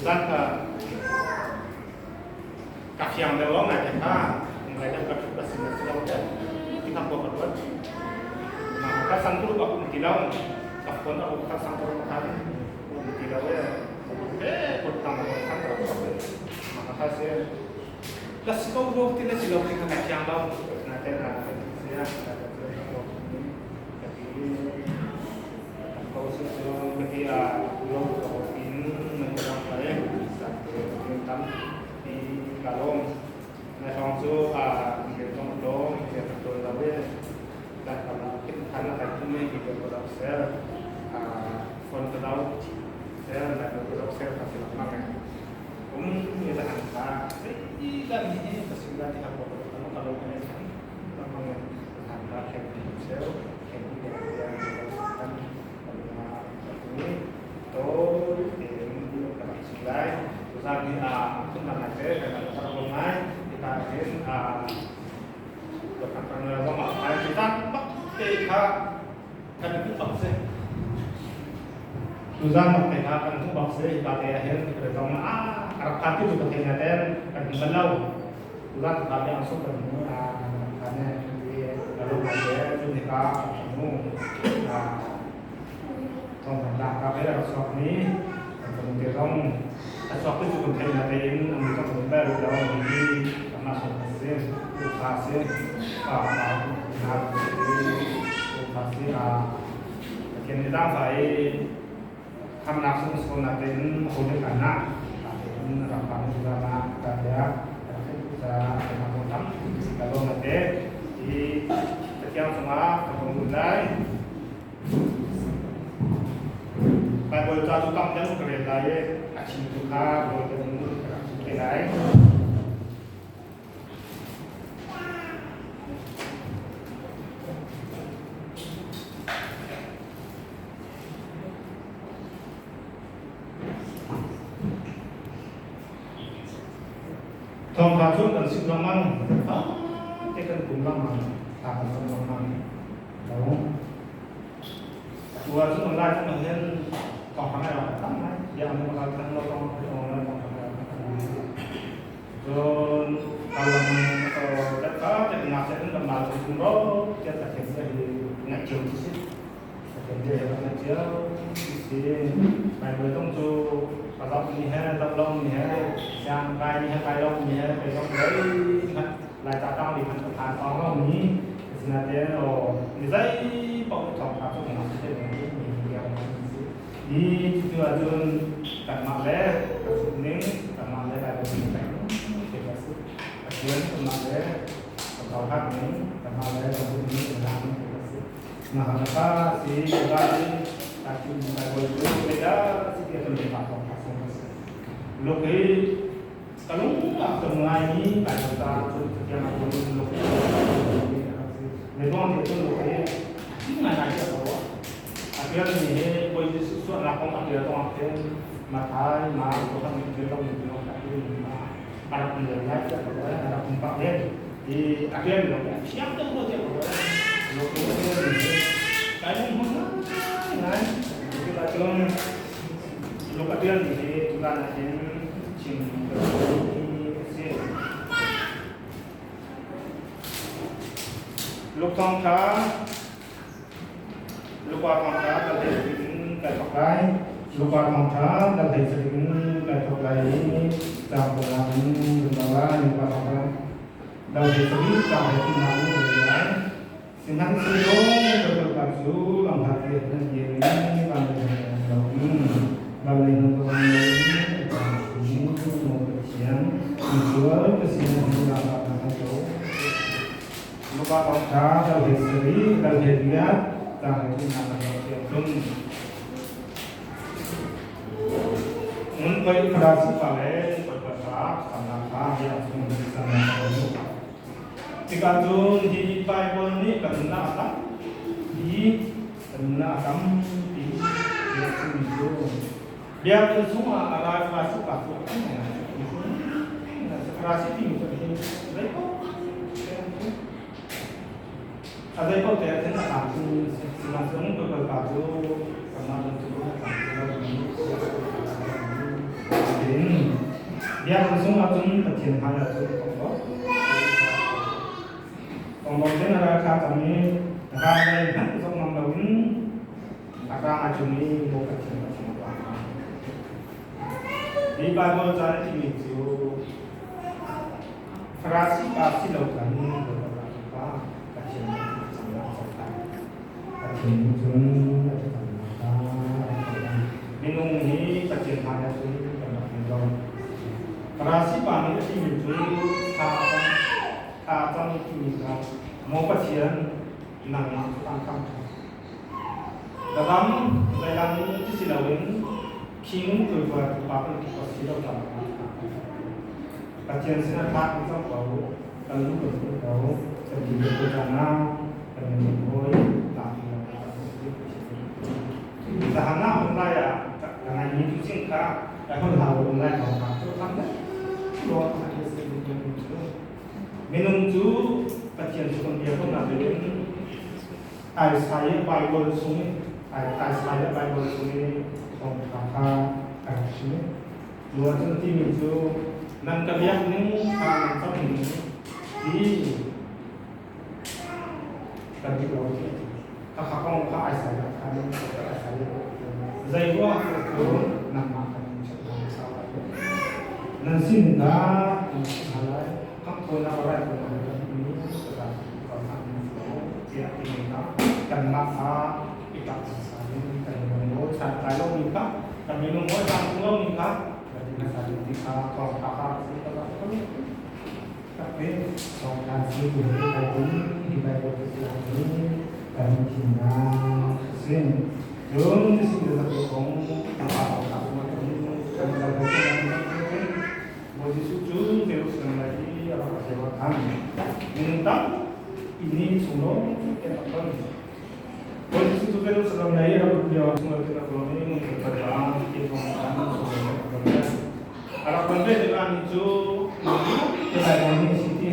Tuzan kha ka fiang deuh lo ngai te kha ngai deuh ka thut a si na si lo te ti kha ka ruat. Ka sang tu ka um ti lo. Ka phone a um ka sang tu khan um ti lo e. E kut tang ko sang ka ka ma ka se. Ka si ko lo ti na si lo ti kha ka fiang lo. Na te na ka ti sia ka ka ko ka ti ko su cu ka ti a lo ka in nan ka dang lai san te tam ti ka lom na thong cu a nge tong lo nge to lo we dan ka la kin than na kai tum ni ki ko lo sel a phone ka lo sel na ko lo sel ka ti ma ka um ni la han ka sei la ni ka sim la ti ka ko ko ka lo ka ne san ka ma nge han ka khen ti sel khen ti ya kan Tôi đến các bạn xin lai ra ni a không làm lại thế kan kan ro ngai kita hin a kan kan ro ma ai kita bak te kha kan ku bak se tu zan bak te kha kan ku bak se ka te hin ke dong a rak ka ti tu ka te na ten kan ban lo tu zan ka te ang so kan mu a kan ne ka lo ma te tu ni ka mu a Thawngthanhnak ka he a rak chuakmi kan fanu te zong a chuak tu cu kan theih na tein an zong kan bel lo hi kanmah sawm a si ufa si pa pa na ufa si a Pathian nih zaangfah i khamnak sung sawnak tein ho nih kan na tein rak pa ni za na ka ya ka ka ko tam ka lo na te i Pathian cungah ka hong lai. Baibal ca cu tam deuh ka rel lai i a chimtu kha rawl deuh in ka rak chim te lai. Thawngtha cu kan sim lengmang, te kan kum lengmang, thla kan cam lengmang. Tu ahcun online zong ah hin thawngpang ngai awk tam ngai. Bia an bakal than lo tong online thawngpang ngai awk tam. Cun kalam ka te na se kan ma chung chung ro te ta khen se hi ngai chiu chi si. Ta khen te hi ngai chiu chi si. Bible tong cu kalap ni he lap long ni he siang kai ni he kai long ni he kai long dei lai ta tang li han ka phan tong lo ni Asinain aw mi zei paoh thawngṭha cu kan si te mi hi cucu ahcun kanmah le ka zumh ning kanmah le Bible ning peng te ka si. Pathian kanmah le ka cohlan ning kanmah le ka zumh ning kan lak ning te ka si. Mahaka si ka i ta chim Bible cu zeidah si ti kan lung thawngṭha sung ka si. Luk hi Ka lung a tum ngaimi Baibal ca cu catiang ah cun lung mi ruang nih cun lung hi thim ngaingai khi a ruah. A tialmi hi Bawi Jesuh sualnak kong a tial zongah khin Matthai, Mark, Johan nih tial lomi ti lawng a tialmi a rak um len lai tiah ka ruah. A rak um pah len. I a tialmi lawng hi a thiang deuh rua tiah ka ruah. Lung hi a tialmi hi kai lung hmun ngaingai. Cutikah cun Lung a tialmi hi tutan ah hin chim ka duhmi a si. Lukthawng kha lupa thawng kha dal hlei sarih in kai thawk lai. Lupa thawng kha dal hlei sarih in kai thawk lai i caang panga in kan dal lai. Lupa thawng kha dal hlei sarih caang hlei thumnak in kan rel lai. Sihmanhsehlaw ka Bawipa cu lamhlat i nan dir i van lei hna loin van lei hna loin a cang maw Pathian, misual ka sinah hin lak na ka co. Luka kong kha dal he sarih, dal he riat, cang he thumnak kan zoh thiam cun. Ngun koi Farasi pa le Bawipa kha samnak kha bia chung samnak ka hmuh. Tikah cun hi Baibal nih kan nunnak a tampi, kan nunnak a tampi tiah chimmi cu biakinn chungah a rai Farasi pa cu a ngai Farasi timi cu hin zei paoh a zei paoh te ah khin a tlam cu sihmanhsehlaw Baibal pa cu kanmah bantuk in a tlam lo mi. Biakinn sung ahcun Pathian hmai ahcun tonglo. Tonglo ten a ralkha cang i ral lei hmanh zoh ngam loin a rang a cung i maw Pathian Pathian a tuah. Hi Bible ca na timi cu Farasi pa si lo kan pa Pathian Pathian nih cun a thlacamnak kha a rak Minung hi Pathian hmai ah cun kan rak ngei lo. Farasi pa nih a timi cu thla a cam, thla a cam timi kha maw Pathian nangmah cu kan kham ṭhan. Ka dam zeilang ti si loin khing tuivuai pa bantuk ka si lo caah Pathian sinah thla kan cam ko, kan lu kan phun ko, kan ti ve ko caan ah kan minung hawi Zahan ah online ah ka ngaimi tu cing kha ka hon hau online lawng ka cu tham le ruang ka minung cu Pathian cu kan bia ko na in Isaiah Bible chung Isaiah Bible chung i thawngṭha kha a rak chim. Cu ahcun timi cu nan ka biak ning kha nan cam ning hi kan dik lo ti. Khakha kong kha Isaiah kha nan Isaiah zei ruang cu nangmah kan in chap hna sau lai. Nan sin dah nan chim hna lai. Khanghthawinak rai thawinak kan mi tiah timi kha kanmah kha i tlak hmasa in kan minung santlai lomi kha kan minung hawi tlamtling lomi kha kan i hmasa ding ti kha thawngtha kha a si ka tak ve thawngtha si tu hi Bible hi Bible te si hi kan thimnak a si cun si le tak kong pa thawngtha kong kan kan Bawi Jesuh cu Jerusalem lei i a rak lio ah khan minung tampi nih sunglawi tein an rak ton. Bawi Jesuh cu Jerusalem lei a rak lio ah sunglawi tein a rak ton i hmun khat ah ti thawng khan sunglawi a rak ton ve. A rak ton ve tikah ni cu Bible nih a si ti.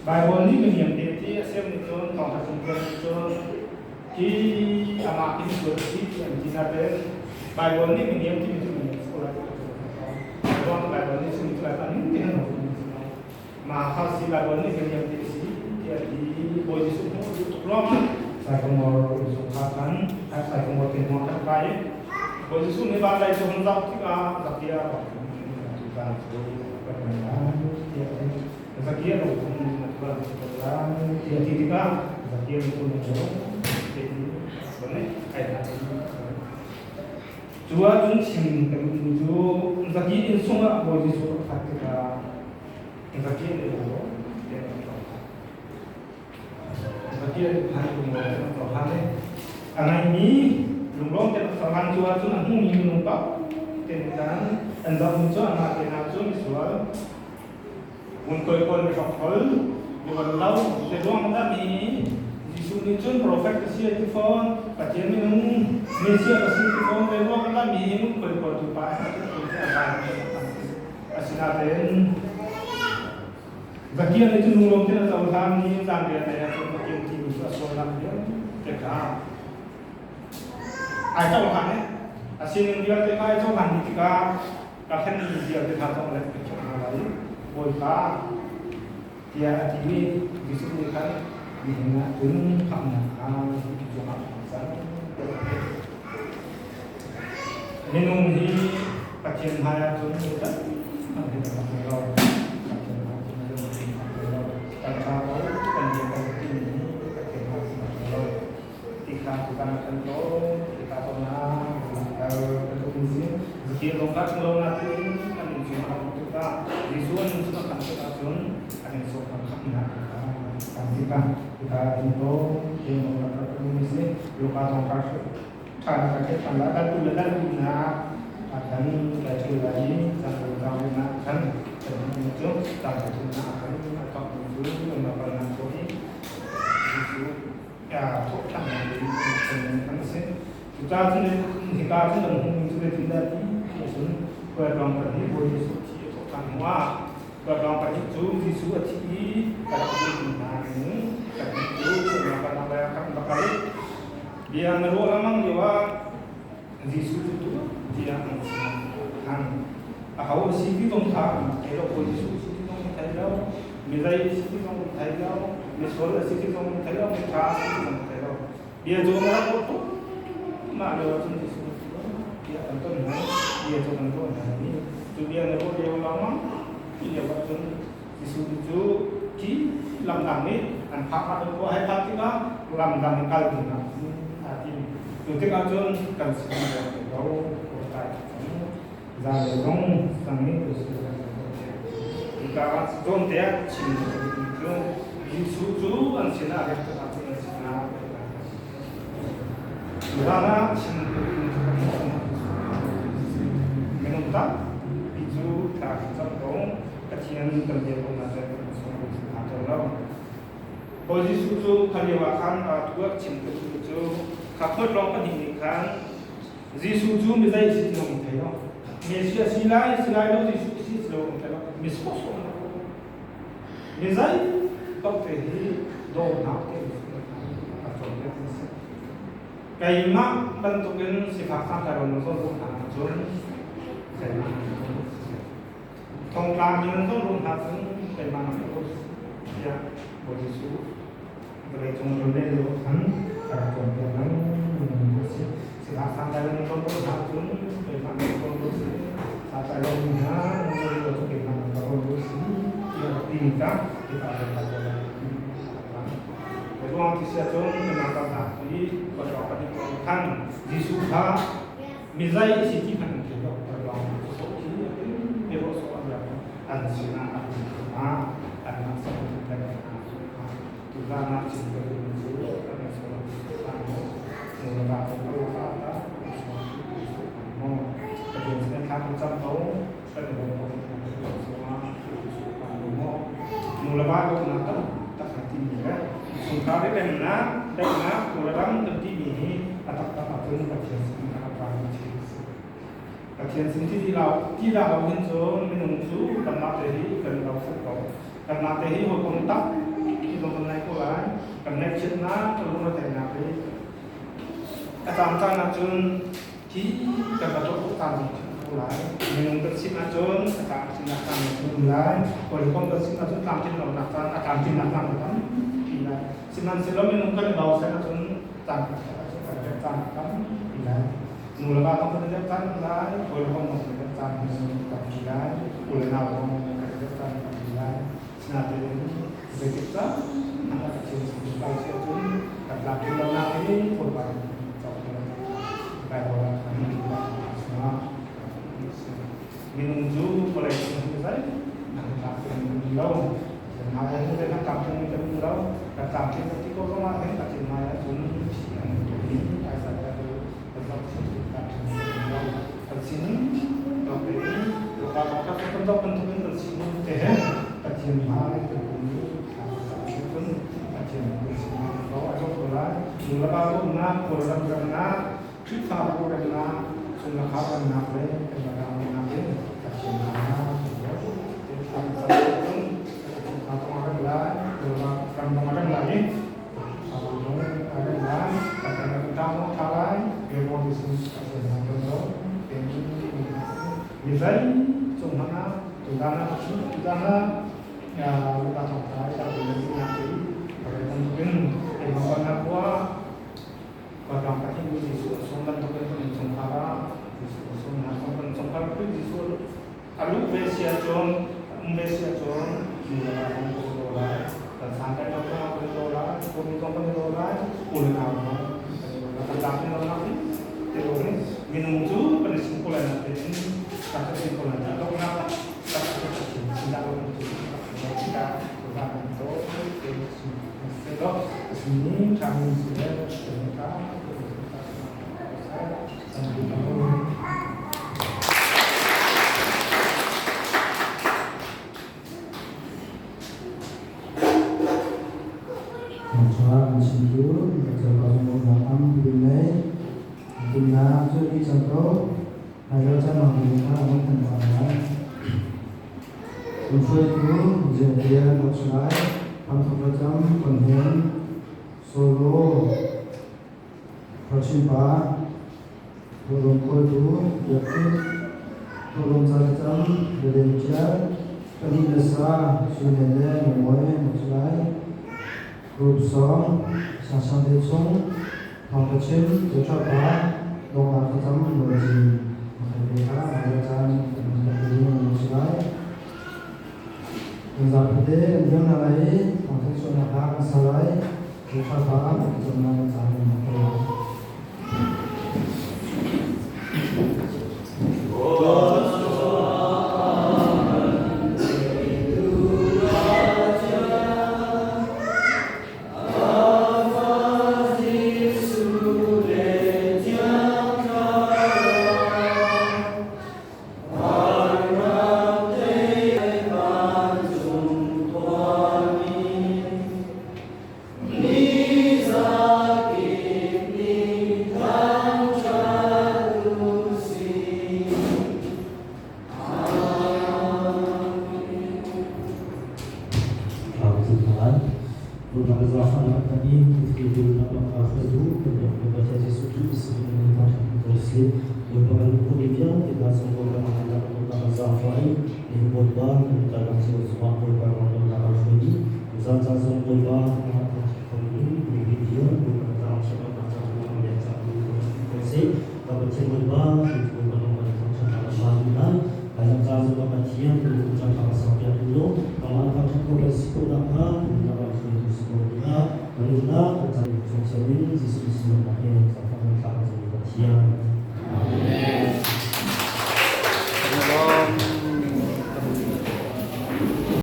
Bible nih miniam te ti a siam nih cun thawngṭha chungtuan nih cun hi amah khi misual a si ti an ti nain Bible nih miniam timi cu miniam si ko lai Ruang Bible nih chim cu lai pa ning te han ma kha si Bible nih miniam ti si tiah ti Bawi Jesuh hmuh duh tuk ruang ah Saikomor sung kha khan Saikomor te hmuh khan kai Bawi Jesuh nih van lei cu hun zoh tikah Zakia kan cu Zakia lo thum na tuan lai tiah ti tikah Zakia nu cu na Cu ahcun chim ka duhmi cu Zaki inn chungah Bawi Jesuh a phak tikah Zaki nih aw tiah a rak Zaki nih phan lunglawm tein a cohlan i a ngeihmi lunglawm tein a cohlan cu ahcun a hmumi minung paoh tein khan an zohmi cu amah te hna cu misual Ngunkhuai kawl mihrokhrol, mi van lo, te ruang dah mi Jesuh nih cun profet ka si a ti fawn, Pathian minung Messiah ka si ti fawn, te ruang dah mi ngunkhuai kawltu pa a ti a van Asinain Zakia nih cun lunglawm tein a cohlan i zanriah lei ah cun Pathian timi cu a sualnak vialte kha ai cohlan i a sining vialte kha ai cohlan dih tikah ka hlenmi vialte hna zong le ka khirh hna lai i Bawipa tiah a ti i Jesuh nih khan nihin ah cun khamhnak kha hi cungah a cang tiah a ti. Minung hi Pathian hmai ah cun kan hi kan rak ngei lo. Pathian hmai cun kan rak ngei lo. Kan ṭha ko, kan lian ko timi hi Pathian hmai cun rak ngei lo. Tikha tutan kan tawn, tikha tawn ah kal kan um si. Zakir lawng ka chung lo natin kan in chung a rak tikah Jesuh an in chung a kan tik ahcun an in sawk kan khak na kan tikah tika in to te mo ka rak um si. Luka thong ka tha na ka ke than la dal tu le dal tu na a kan ka chu la i cang ko cang na kan kan cu cang ko na kan a kap cu na kal na ko i Jesuh thawhṭhannak in an si. Cucaah cun hika cun an hmuhmi cu zeitindah ti ahcun khualtlawng pahnih Bawi Jesuh thi a thawhṭhan hnuah khualtlawng pahnih cu Jesuh a thi i a rak zultu hna in pahnih cu kalnak lei ah khan an va kal i bia na ruah lengmang lioah Jesuh cu tu tiah an sinah a khan. Aho a si ti zong kha an rak thei lo. Bawi Jesuh a si ti zong an thei lo. Mizei a si ti zong an thei lo. Misual a si ti zong an thei lo. Miṭha a si ti zong an thei lo. Bia cu an rak ruah tuk. Mah lio ahcun Jesuh bia kan ton hna. Bia cu kan ruah hna i cu bia na ruah lio lawngmang ti lio ahcun Jesuh cu khi lamdang nih an phak ah khua hei phak tikah lamdang in kal dingah aa tim. Cu tikah cun kan sin a rak ti lo. Kai Zale zong sang in Jesuh kan Hika ah zawn te ah chim cu Jesuh cu an sinah riak tikah cun an sinah Zan ah chim minung tampi cu thla kan cam ko. Pathian kan biak ko na kan sung hna to lo. Bawi Jesuh cu kha lio ah khan tu ah chim ka duh cu kha phawt lawng pahnih nih khan Jesuh cu mi zei si ti zong thei lo. Messiah si lai si lai lo Jesuh si si lo thei lo. Mi sawhsawh na ko. Mi zei paoh te hi dawtnak te a cawnpiak a si. Keimah bantukin sifak santlai lo na zawn hna ahcun keimah thongtla mi nan zawn hna cun keimah na tiah Bawi Jesuh vawleicung ronel lio khan a rak cawnpiak lengmang a si. Sifak santlai lo nan zawn hna cun keimah na zawn lo si. Santlai lo mi hna nan zawn lo cu keimah na ka rawn lo si tiah a ti kha kita Ruang ti sia cun kan kalnak i khuaṭawng kan i ton khan Jesuh kha mizei a si ti khan an thei lo. Ruang sawh khi mi ruah sawh an rak an sinah an hna an nak sak kan hna tuzan ah chim ka duh cu kan so nu la ba ko ka ta mo Pathian sin thla kan cam ko kan i bawm ko nu le va dawtnak tam tak kan timi le chungkhar i remnak daihnak kawlram kan timi hi a taktak ahcun Pathian sin a rak rami thil a si. Pathian sin ti ti lo ti dah lo hin cun minung cu kanmah te hi kan lo set ko. Kanmah te hi hawikom tak ti zong kan ngai ko lai. Kan ngaihchiatnak, kan lungretheihnak hi a caan caan ahcun Hi kan va tuah caan zong ko lai. Minung kan sim ahcun a tlamtlinnak caan a um lai. Hawikom kan sim ahcun tlamtlin lonak caan a tlamtlinnak caan a tampi lai. Sihmanhsehlaw minung kan i bochan ahcun caan khat ahcun kan rem caan a tampi lai. Nu le va zong kan i rem caan lai, hawikom zong kan i rem caan tampi lai, u le nau zong kan i rem caan tampi lai. Sinain zeitik caan hmanh ah Pathian sin kai si ahcun kan tlamtlin lonak hi Bawipa nih Baibal ah kan Minung cu vawlei cung hi zei an tlamtling kan um lo. Hmai ah hin kan tlamtling kan um lo. Kan tlamtling kan ti ko zong ah hin Pathian hmai ah cun thi an tuahmi Isaiah cu kan zoh tlamtling kan um lo. Kan sining tawk tein Luka thawngṭha kan zoh bantukin kan sining te he Pathian hmai kan um i cun Pathian kan sining ko a zoh ko lai. Nu le pa dawtnak, Kawlram remnak, Khrihfabu remnak, chungkhar remnak le kan ramnak in Pathian hmai kan cun chungkhar zong a rem lai, ram zong a rem lai i Khrihfabu zong a rem lai, kan ram zong a ṭha lai, Revolution Pathian hmai kan zoh. Mi zei cung hmanh ah tuzaan ah tuzaan ah Luka thawngṭha i rak nak i bantukin keimah bannak khua Kawlram Pathian nih Jesuh a sung bantukin kan innchungkhar ah Jesuh a sung hna kan innchungkhar Khrih Jesuh a luh ve si ahcun um ve si ahcun nu le va zong kan daw lai kan santlai lo zong kan daw lai khuami zong kan daw lai u le nau zong kan daw lai kan tlak lo nak hi te lo hi minung cu kan i sung ko lai nak tein kan ka ko lai nak dawtnak tak tak sinah lo cu kita kan to Sini kami sudah terbuka. Thawngṭha an chimtu Dr. Bazumong Am Pinlei Tumnak cu ti cang ko hmailei caan ah kha a kan cang lai. Hruaitu Zingtian Lochlai, Pamthok Lacam, Konhen, Solo, Khualchinpa, Thawhlawm kawltu, Biakinn. Thawhlawm ca thlacam, biadeng ṭial, pahnih le sa, suinen le nomawi na cu lai. Group song, Sangsang te chung, thawngṭha chim, Joshua pa, donghnak thlacam nawlcin na kan pe kha hmailei caan kan kan pe ding na si lai. Kan zapite kan dir hna lai i thawngtha chuahnak hla kan sa lai. Joshua pa, thlacamnak na caan na pe lai.